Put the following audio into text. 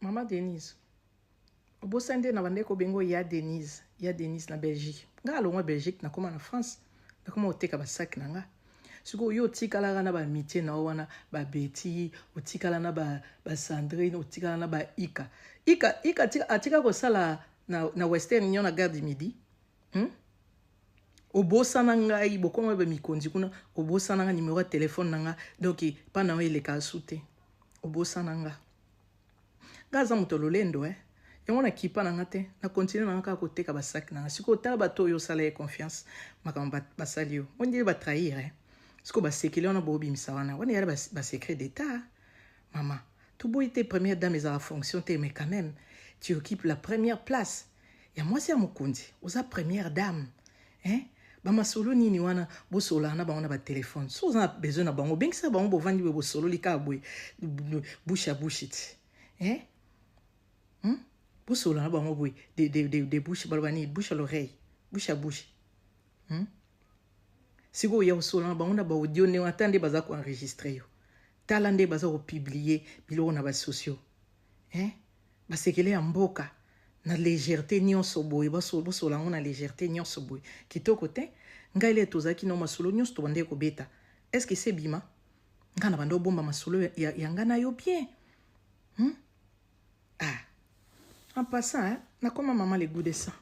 Mama Denise, obosani nde na bandaki kobenga ya Denise, ya Denise na Belgique. Nga alongwa Belgique, nakoma na France, nakoma koteka basac na nga. Sikoyo yo otikalaka na baamitie na yo wana, babeti, otikala na basandrine, ba otikala na baika. Ika, Ika atika kosala na Western Union na Gare du Midi. Obosana ngai, bokoma ba mikonzi kuna, obosana nga numéro ya telefone na nga, donc pa na yo eleka su te. Obosana nga. Nga aza moto lolendo, eh. Yango na kipa na nga te, na continue na nga kaka koteka basac na nga. Sikoyo tala bato oyo osala ye confiance, makambo basali yo. Ondire batrahir, eh. Sikoyo basekele wana boobimisa wana. Wana eyala ba secret d'état. Mama, toboyi te première dame ezala fonction te, mais quand même, tu occupes la première place. Ya mwasi ya mokonzi, oza première dame. Hein? Bamasolo nini wana bosololaka na bango na batelefone? So oza na besoin na bango, obengisa bango, bovandi boye, bosololi kaka boye, bouche à bouche ti. Hein? Bosolola na bango boye, de bouche, baloba nini? Bouche à l'oreille, bouche à bouche. Sikoyo ya kosolola na bango na baaudio ndenge ata nde baza koenregistre yo. Tala nde baza kopublie biloko na basociaux. Hein? Basekele ya mboka na légèreté nyonso boye, bosola yango na légèreté nyonso boye, kitoko te. Ngai le tozalaki na masolo nyonso tobandeki kobeta, est ce que se bima ngai na banda obomba masolo ya ngai na yo bien, Ah, en passant, hein, nakoma mama le goût de sang.